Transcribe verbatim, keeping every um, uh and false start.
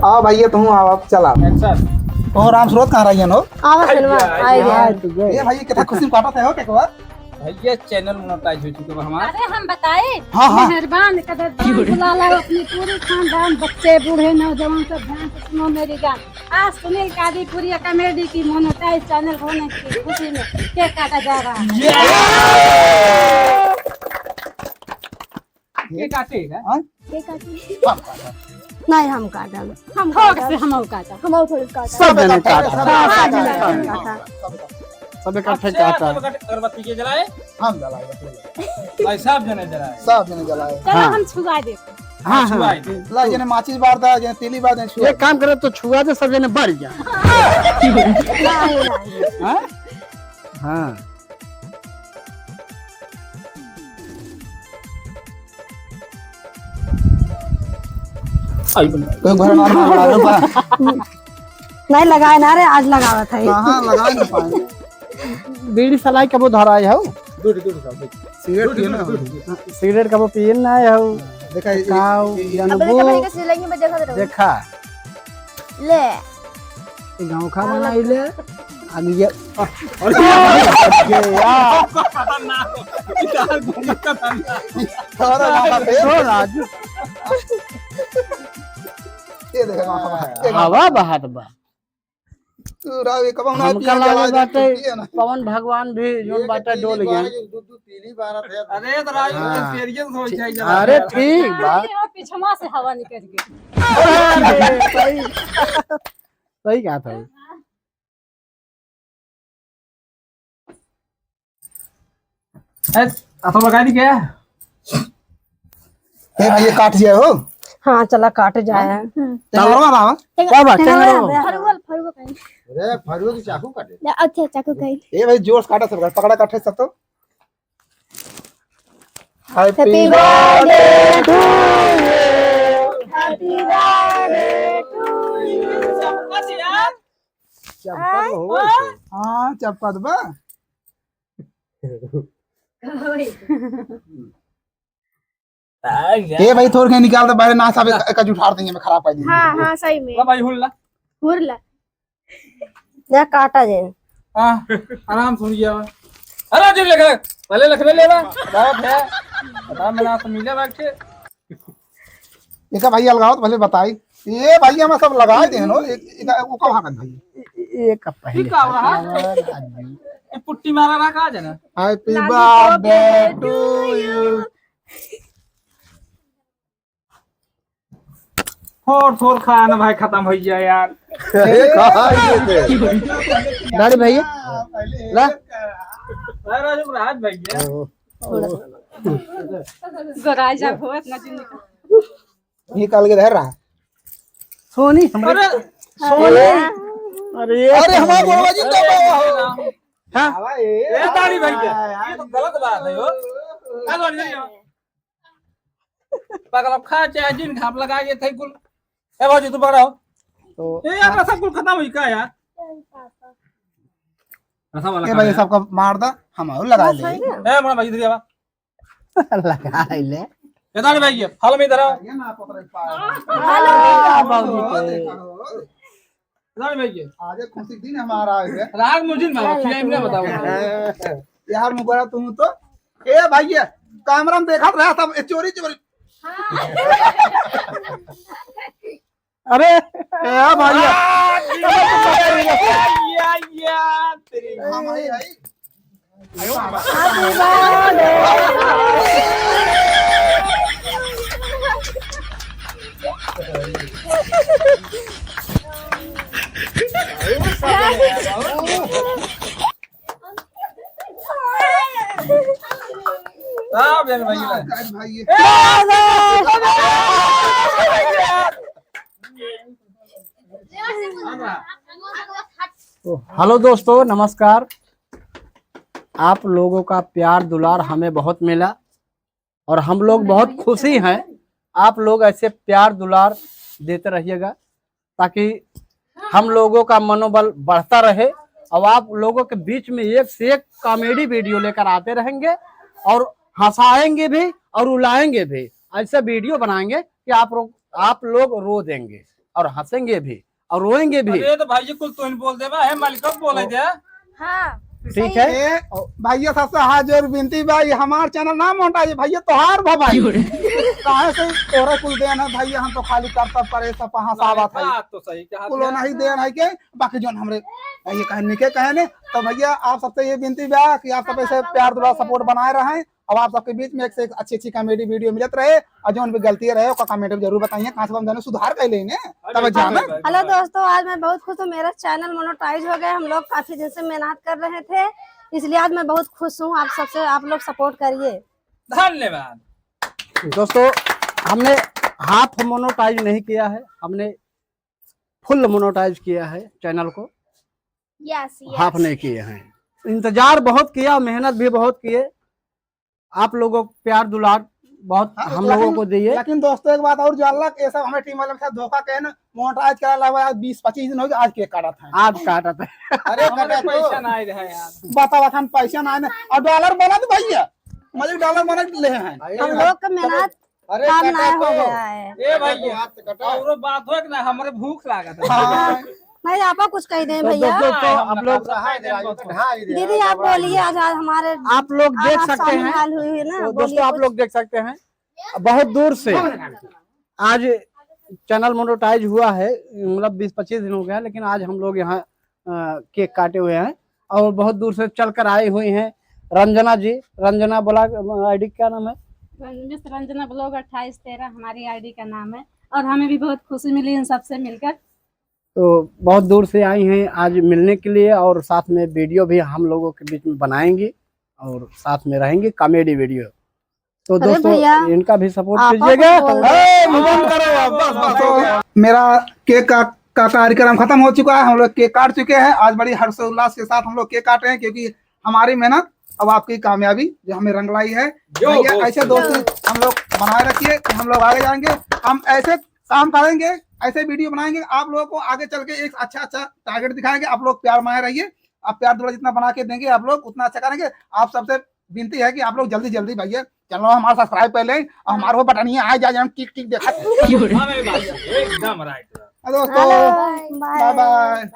आओ भैया, तुम आओ, आप चला। Action। तो राम स्रोत कहाँ रही हो? आवा सिनेमा, आइए। ये भाई, कितना खुशी काटत है हो, केकवा? भैया, channel monetize हो चुका बा हमार। अरे, हम बताए? हाँ, हाँ। मेहरबान कदरदान, बुला ला अपनी पूरी खानदान, बच्चे, बूढ़े, नौजवान, सब ध्यान से सुनो मेरी जान। आज सुनील कादीपुरी comedy की monetize channel होने की खुशी में cake काटा जा रहा है। ये काटे है? हाँ? ये काटे? नहीं, हम काटब। हम थोक काटब। से हम काटब। हम थोक काटब। सब जने काटब। सब जने काटब। सब इकट्ठे अच्छा, काटब। सब इकट्ठे अगरबत्ती के जलाए? हम जलाए, बस जलाए। भाई, सब जने जलाए। सब जने जलाए। चलो, हाँ। हम छुआ देते। हाँ, हाँ। छुआ दे। ला, जने माचिस बार दा, जने तीली बार दा, छुआ एक दे। काम करे तो छुआ दे, सब जने बढ़ जा। नहीं, नहीं। हाँ? हाँ। आई बन। कोई घर मार मार बना दो बा। नहीं लगाए ना रे, आज लगावत है। हाँ, हाँ, लगाए ना पाए। बीड़ी सलाई कबो धराए हो? दूध, दूध, दूध। सिगरेट पिए ना? दूध, दूध, दूध। सिगरेट कबो पिए ना हो? देखा, ये, काऊ, ये, ये, जानबू। अब देखा, भाई, कैसे लगी, मैं देखा दे रहा हूँ। देखा। ले। ई गाँव खा बनाई ले। आगे ये, अरे ये यार। खतरनाक। इधर घूमत खतरनाक। छोड़ राजू। ये देख, हवा बहात बा। तू राव, ये कबहुँ ना हमका पिए, लागे जवान बाटे, छुट्टी है ना। पवन भगवान भी जोन ये बाटे तीली डोल गया। बार, ये दू, दू तीली बार है। अरे तो राजू, हाँ। तो तेरिये से हो जाए जवान। अरे ठीक बा। अरे, वो पिछवा से हवा निकल गई। अरे, सही, सही कहा था। ए, अथवा लगा दी क्या? ए भाई, ये काट जाए हो। हाँ, चला काट जाए। हम्म। टेंगरवा लावा। टेंग-, का बात, टेंगरवा टेंगरवा? लावा। फरुआ, फरुआ कहीं। अरे, फरुआ की चाकू काटे। ले, अच्छा, चाकू कहीं। ए भाई, जोर से काटा सब, पकड़ा काटे सब तो। Happy birthday to you। Happy birthday to you। चमकत यार। चमकत हो। हाँ, चमकत बा। ए भाई, थोड़ के निकाल दे बाहर, ना सब एक, एक जुठार देंगे, मैं खराब कर देंगे। हाँ, हाँ, सही में। ला भाई, हुरला। हुरला। जा काटा जे। हाँ, आराम से हुई जावा। अरे, जो लगा, पहले लखले लेवा। बहुत है। बता, मेरा तो मिले बैठ के। एका भाई अलगाओ तो पहले बताई। ए भाई, हम सब लगा दे नो। एक, एक, वो का भागत भाई? ए, ए, का पहले ठीक का हुआ, हाँ? ये पुट्टी मारा रहा, कहाँ जाना? Happy birthday to you। थोर, थोर खाना भाई खत्म हो जाए यार। कहाँ ये थे? दाढ़ी भैया, ला। अरे राजू, राज भैया। गोराई जा, भोत ना जिंदगी। निकाल के धर रहा। सोनी, हमरे अरे, सोनी। अरे, अरे, हमारा गोरवा जी तो गया हो। हाँ? ए, दाढ़ी भैया, ये तो गलत बात है, हो। का सोनी, पकड़ खा, चाहे जिन घाप लगा के थे कुल। ए, भौजी, तू पकड़ाओ। तो ए, यार, रसा कुल खत्म हुई का, यार? रसा वाला ए, खा भाई, ले। सबका मार दा, हम और लगा ले। ए, बड़ा भाई, इधर आवा। लगा ले। इधर भाई, ये फल में इधर आओ। ये ना पकड़े पाए। हेलो। आ, बाबूजी के। इधर भाई, ये। आज एक खुशी दिन हमारा है। राग मुझे ना, खिलाई में बताओ। यार, मुबारक तुम तो। ए भाई, ये कैमरा में देखत रहा सब, ए, चोरी, चोरी। अरे, ए, हाँ भैया। आ, या, या, या, तेरी हाँ, भाई, भाई। हाँ, बहन भाई, हाँ, भाई। भाई। तो हेलो दोस्तों, नमस्कार। आप लोगों का प्यार दुलार हमें बहुत मिला और हम लोग बहुत खुशी हैं। आप लोग ऐसे प्यार दुलार देते रहिएगा, ताकि हम लोगों का मनोबल बढ़ता रहे और आप लोगों के बीच में एक से एक कॉमेडी वीडियो लेकर आते रहेंगे और हंसाएंगे भी और रुलाएंगे भी। ऐसे वीडियो बनाएंगे कि आप लोग, आप लोग रो देंगे। और हंसेंगे भी और रोएंगे भी। अरे तो भाई जी, कुल तोहिन बोल देबा, हे मालिक, बोले दे। हाँ, ठीक है। ए, भैया, सबसे हाथ जोड़ विनती बा, ये हमार चैनल ना मोटाइज, भैया तोहार बा भाई। काहे से तोहरे कुल देन है भैया, हम तो खाली करतब करे सब हंसावत है। बात तो सही कहा कुल तू। नहीं देन है के, बाकी जोन हमरे ये कहने के कहे ने, तो भैया आप सबसे ये विनती बा कि आप सब ऐसे प्यार दुलार सपोर्ट बनाए रहें। अब आप सबके बीच में एक से एक अच्छी अच्छी कॉमेडी वीडियो मिलत रहे, और जोन भी गलती रहे ओका कमेंट में जरूर बताइए, कहाँ से हम जाने सुधार कर लेने। अरे तब जाना। भाई, भाई, हेलो भाई। दोस्तों, आज मैं बहुत खुश हूँ, मेरा चैनल मोनेटाइज हो गया। हम लोग काफी दिन से मेहनत कर रहे थे, इसलिए आज मैं बहुत खुश हूँ। आप सबसे, आप लोग सपोर्ट करिए। धन्यवाद। दोस्तों, हमने हाफ मोनेटाइज नहीं किया है, हमने फुल मोनेटाइज किया है चैनल को। यस, हाफ यस। नहीं किए हैं, इंतजार बहुत किया, मेहनत भी बहुत किए। आप लोगों को प्यार दुलार बहुत हाँ, हम लोगों लेकिन, को दिए। लेकिन दोस्तों, एक बात और जानला, ये सब हमें टीम वाले के साथ धोखा कहे ना, मोनेटाइज करा ला, आज बीस पच्चीस दिन हो गए, आज केक काटत है। आज काटत है। अरे हमरे कटा तो। पैसा ना आए रहे यार। बताओ, अखन पैसा ना आए ना, और डॉलर बनत भैया, मतलब डॉलर बनत ले हैं। हम लोग का मेहनत अरे काम कटा ना हो तो। गया है। ए भाई, कटा तो, हाथ कटा। औरो बात हो कि ना, हमरे भूख लागत है। हाँ। नहीं, आपा कुछ कह दें तो भैया। दोस्तों, तो हाँ, हम लोग, दीदी, आप बोलिए, आज, आज हमारे आप लोग देख सकते हैं। हाल हुई हुई ना, तो दोस्तों, आप लोग देख सकते हैं, बहुत दूर से आज चैनल मोनेटाइज हुआ है, मतलब बीस पच्चीस दिन हो गया है, लेकिन आज हम लोग यहाँ, अ, केक काटे हुए हैं और बहुत दूर से चलकर आए हुए हैं रंजना जी। रंजना ब्लॉग, अ, आईडी क्या नाम है? रंज-, मिस रंजना ब्लॉग अट्ठाईस तेरह हमारी आईडी का नाम है, और हमें भी बहुत खुशी मिली इन सबसे मिलकर। तो बहुत दूर से आई हैं आज मिलने के लिए, और साथ में वीडियो भी हम लोगों के बीच में बनाएंगी और साथ में रहेंगी कॉमेडी वीडियो। तो अरे दोस्तों, भैया, इनका भी सपोर्ट कीजिएगा। ए, move on करो आप, बस, बस, हो गया। मेरा केक का, का कार्यक्रम खत्म हो चुका है, हम लोग केक काट चुके हैं। आज बड़ी हर्षोल्लास के साथ हम लोग केक काट रहे हैं, क्योंकि हमारी मेहनत अब आपकी कामयाबी जो हमें रंग लाई है। भैया, ऐसे दोस्ती हम लोग बनाए रखिए कि हम लोग आगे जाएंगे, हम ऐसे काम करेंगे, ऐसे वीडियो बनाएंगे, आप लोगों को आगे चल के एक अच्छा अच्छा टारगेट दिखाएंगे। आप लोग प्यार बनाए रहिए, आप प्यार दुलार जितना बना के देंगे, आप लोग उतना अच्छा करेंगे। आप सबसे विनती है कि आप लोग जल्दी जल्दी भैया चैनल हमारा सब्सक्राइब कर लें और हमारे वो बटनिया आ जाए, हम टिक टिक देखा। हाँ भाई, एकदम राइट। दोस्तों, बाय बाय।